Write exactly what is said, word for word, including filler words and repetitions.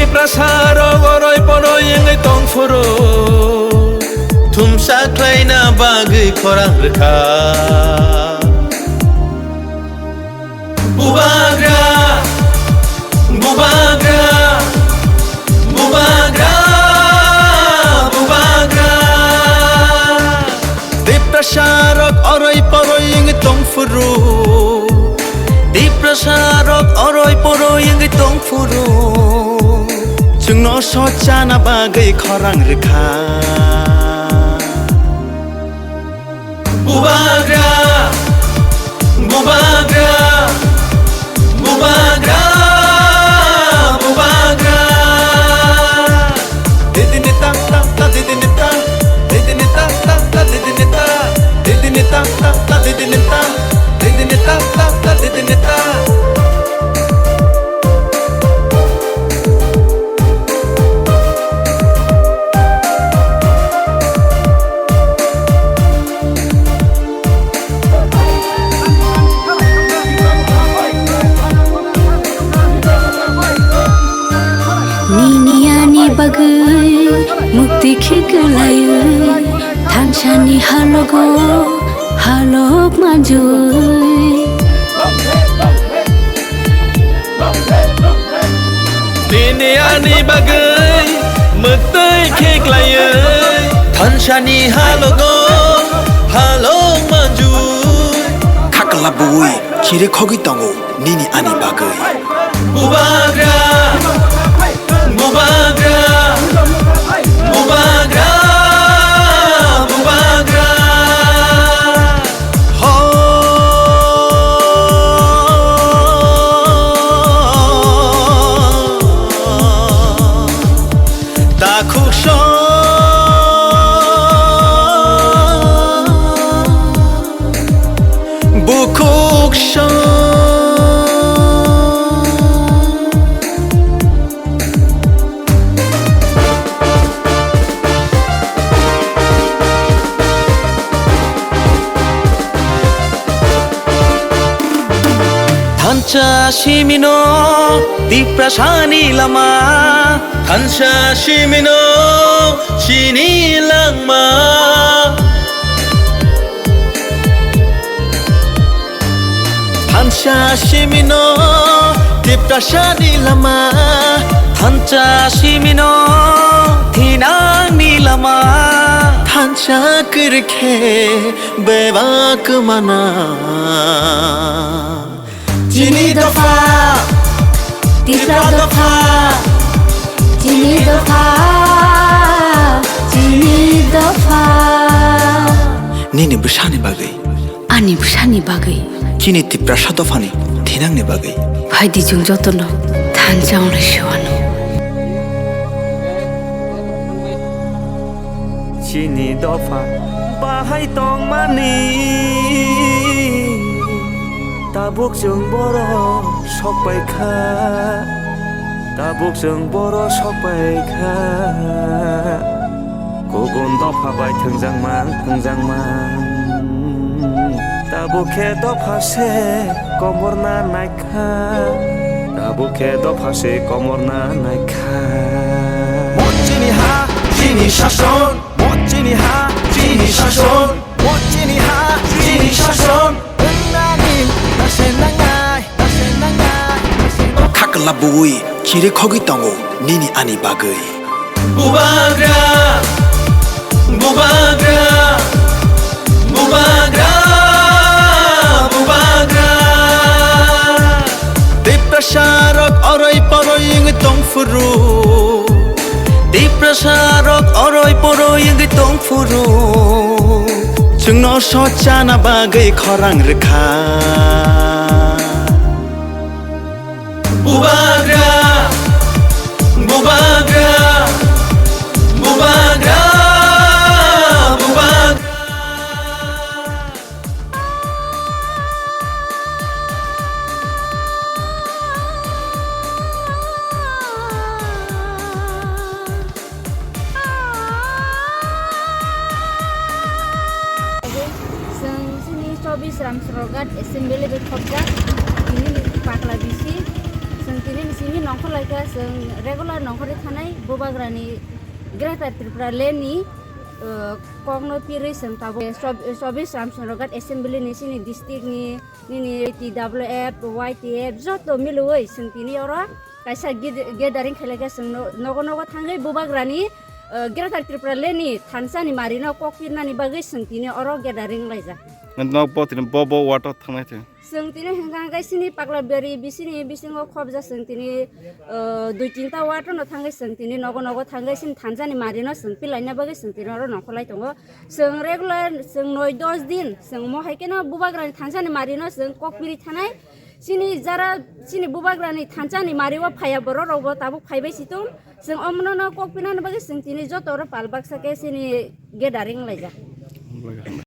Tiprasarok oroi poroi wngwi tongphuru, thumsa khlaina bagwi khorang rwkha. Bubagra, bubagra, bubagra, bubagra. Tiprasarok oroi poroi wngwi tongphuru. Tiprasarok oroi poroi wngwi tongphuru. Chwngno sochana bagwi khorang rwkha. Bubagra, bubagra, bubagra, bubagra. Didini ta ta ta, didini ta, didini ta ta ta, didini ta, didini ta ta ta, didini ta, didini ta ta ta, didini ta. Nini ani bagwi mukti khe kwlaiwi, thansani halogo halok manjui. Nini ani bagwi mwktwi khe klaiwi, thansani halogo halok manjui. Khakla buwi chiri khogwi tongo nini ani bagwi. Bubagra, bubagra, bubagra, bubagra. Ho. Takhuk song, bukhuk song. Thansa simino Tiprasani lama, thansa simino chini langma. Thansa simino Tiprasani lama, thansa simino thinangni lama, thansa kwrwikhe bebak mana. Chini dopha, Tipra dopha, chini dopha, chini dopha. Nini bwsani bagwi. Ani bwsani bagwi. Chini Tiprasa dophani thinangni bagwi. Phaidi chwng jotono thansa wngnai se uanw. Chini dopha bahai tongmani, tabuk chwng borok sok pai kha, tabuk chwng borok sok pai kha. Kubun dopha bai thwngjakmang, thwngjakmang. Tabuk khe dopha se komorna naikha. Tabuk khe dopha se komorna naikha. Mo chini ha, chini sason. Mo chini ha, chini sason. Mo chini ha, chini sason. Wngnani dase nangnai, dase nangnai, dase nangnai. Khakla buwi chiri khogwi tongo nini ani bagwi. Bubagra, bubagra, bubagra, bubagra. Tiprasarok oroi poroi wngwi tongphuru. Tiprasarok oroi poroi wngwi tongphuru. Chwngno sochana bagwi khorang rwkha. Bubagra, bubagra, bubagra, bubagra. Chwng chini chobbish Ramsaroghat Assembly bai khopjak, tini pakla bisi, Chwng tini ni simi nongkhor laikha, chwng regular nongkhorwi thanai Bubagrani Greater Tripura Land ni, uh, kokno pirwi chwng tabuk chob-, chobbish Ramchandraghat Assembly ni chini district ni, nini T W F, Y T F joto milwi chwng tini oro kaisa gid-, gathering khlaikha, chwng no-, nogo nogo thangwi Bubagrani, uh, Greater Tripura Land ni thansa ni mari no kok pirnani bagwi chwng tini oro gathering laijak. Nok bo tini bo bo water thangnai thai. Chwng tini hwnkha hwnkhe chini Paklabari bisini bisingo khobjak chwng tini, uh, dui tinta ward no thangwi chwng tini nogo nogo thangwi chini thansa ni mari no chwng pilaina bagwi chwng tini oro nongkhorlai tongo. Chwng regular chwng noi dos din chwng mo hai kheno Bubagrani thansa ni mari no chwng kok piri thanai. Chini jara chini Bubagrani thansa ni mari o phaiya borok rok bo tabuk phaibai si tong. Chwng omono no kok pinani bagwi chwng tini joto oro pal baksa khe chini gathering laijak.